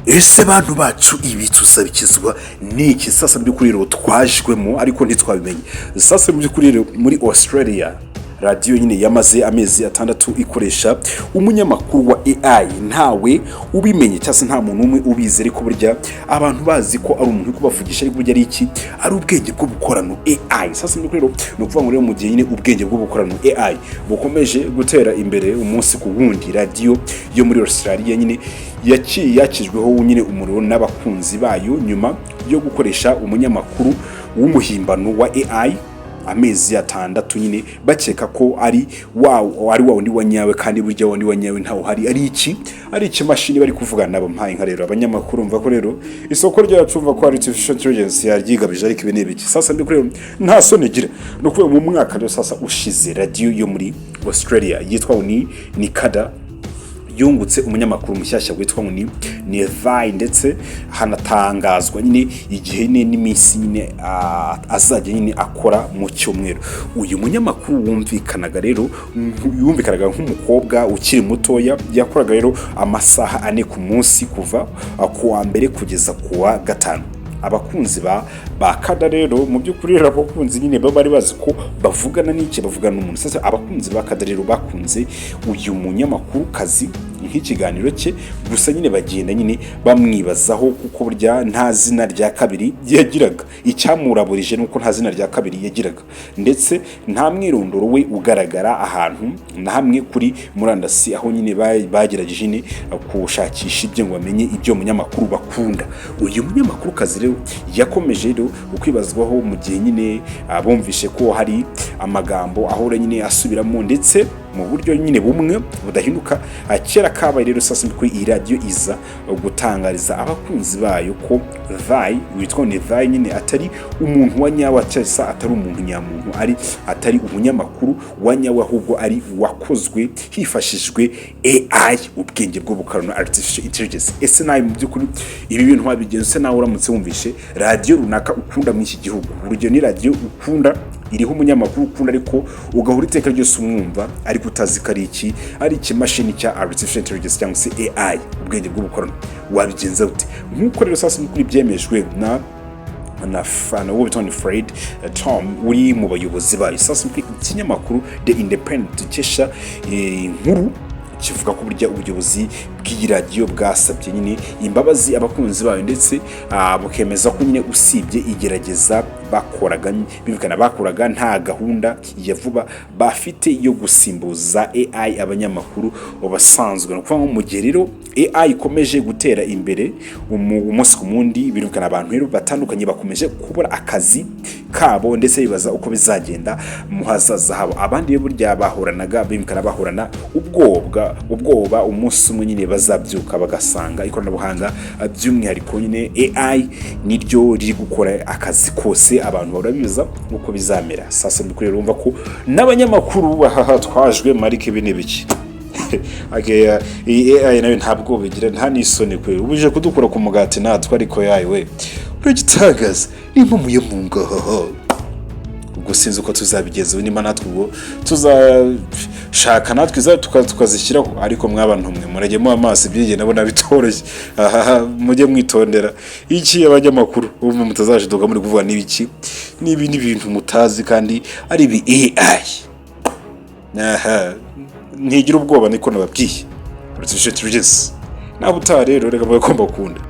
Ese bantu bacu, ibi tuzabikizwa n'iki? Sasa mu by'ukuri rero twajwemo ariko ntitwabimenye. Sasa mu by'ukuri rero muri Australia, radiyo nyine yamaze amezi 6 ikoresha umunyamakuru wa AI ntawe ubimenye, cyangwa se nta muntu umwe ubizi, ariko burya abantu bazi ko ari umuntu uri kubavugisha, ariko burya ari iki? Ari ubwenge bw'ubukorano, AI. Sasa mu by'ukuri rero ni ukuvuga ngo rero mu gihe nyine ubwenge bw'ubukorano, AI, bukomeje gutera imbere umunsi ku wundi, radiyo yo muri Australia nyine yakijweho nyine umuriro n'abakunzi bayo nyuma yo gukoresha umunyamakuru w'umuhimbano wa AI amezi 6 nyine, bakeka ko ari wa wundi wa nyawe, kandi burya wundi wa nyawe ntawe uhari, ari iki? Ari ikimashini bari kuvugana nabo. Mpaye nka rero abanyamakuru, mva ko rero isoko ryacu, mva ko artificial intelligence yaryigabije, ariko ibi ni ibiki? Sasa ndi rero nta soni igira. Ni ukuvuga mu mwaka rero sasa ushize, radiyo yo muri Australia yitwa ni Nikada yungutse umunyamakuru mushyashya witwa ngo ni Nevai, ndetse hanatangazwa nyine igihe nyine n'iminsi nyine azajya nyine akora mu cyumweru. Uyu munyamakuru wumvikanaga rero, yumvikanaga nk'umukobwa ukiri mutoya, yakoraga rero amasaha 4 ku munsi kuva ku wa mbere kugeza ku wa gatanu. Abakunzi ba Kada rero, mu by'ukuri rero abakunzi nyine baba bari bazi ko bavugana n'iki? Bavugana n'umuntu. Sasa abakunzi ba Kada rero bakunze uyu munyamakuru kazi nk'ikiganiro cye gusa nyine, bagenda nyine bamwibazaho kuko burya nta zina rya kabiri yagiraga. Icyamuraburije ni uko nta zina rya kabiri yagiraga, ndetse nta mwirondoro we ugaragara ahantu na hamwe kuri murandasi, aho nyine bagerageje nyine gushakisha ibyo ngo bamenye ibyo munyamakuru bakunda. Uyu munyamakuru kazi rero yakomeje rero ukwibazwaho mu gihe nyine bumvishe ko hari amagambo ahora nyine asubiramo, ndetse mu buryo nyine bumwe budahinduka. Kera kabaye rero sasa kuri iyi radiyo iza gutangariza abakunzi bayo ko Vai witwa ni Vai nyine atari umuntu wa nyawe, cyangwa atari umuntu nyamuntu, atari umunyamakuru wa nyawe, ahubwo ari wakozwe hifashishijwe AI, ubwenge bw'ubukorano, artificial intelligence. Ese nawe mu by'ukuri ibi bintu wabigenza? Ese nawe uramutse wumvishe radiyo runaka ukunda muri iki gihugu, urugero ni radiyo ukunda iriho umunyamakuru ukunda, ariko ugahora iteka ryose umwumva ariko utazi ko ari iki? Ari ikimashini cya artificial intelligence cyangwa se AI, ubwenge bw'ubukorano, wabigenza ute? Nk'uko rero sasa kuri byemejwe na uwo bita ni Fred Tom uri mu bayobozi bayo. Sasa ikinyamakuru The Independent dukesha inkuru kivuga ko burya ubuyobozi bw'iyi radiyo bwasabye nyine imbabazi abakunzi bayo, ndetse bukemeza ko nyine usibye igerageza bakoraga, bibikana bakoraga, nta gahunda ya vuba bafite yo gusimbuza AI abanyamakuru basanzwe. Ni ukuvuga ngo mu gihe rero AI ikomeje gutera imbere umunsi ku wundi, birumvikana abantu rero batandukanye bakomeje kubura akazi kabo, ndetse bibaza uko bizagenda mu hazaza habo. Abandi rero burya bahoranaga, bimvikana bahorana ubwoba umunsi umwe nyine bazabyuka bagasanga ikoranabuhanga, by'umwihariko nyine AI, niryo riri gukora akazi kose. Abantu bahora bibaza uko bizamera. Sasa mbikuri rero, urumva ko n'abanyamakuru bahaha twajwe marike. Ibi ni biki? Okay, iyi AI nayo ntabwo bigira, nta n'isoni kwe, ubuje kudukura ku mugati natwe, ariko yayo we uragitangaza nimpumuye mu ngahaha. Ubwo sinzi uko tuzabigenza, niba natwe ubwo tuzashaka natwe iza tukazishyiraho, ariko mwabantu mwe murajye muba amaso, ibyigenge nabona bitoroshye. Ahaha, mujye mwitondera iki? Abanyamakuru ubu mutazashiduka muri kuvuga n'ibiki n'ibi n'ibintu mutazi kandi ari ibi AI. Aha ntigira ubwoba, niko nababwiye. Artificial intelligence nawe utaha rero, reka mvuge ko mbakunda.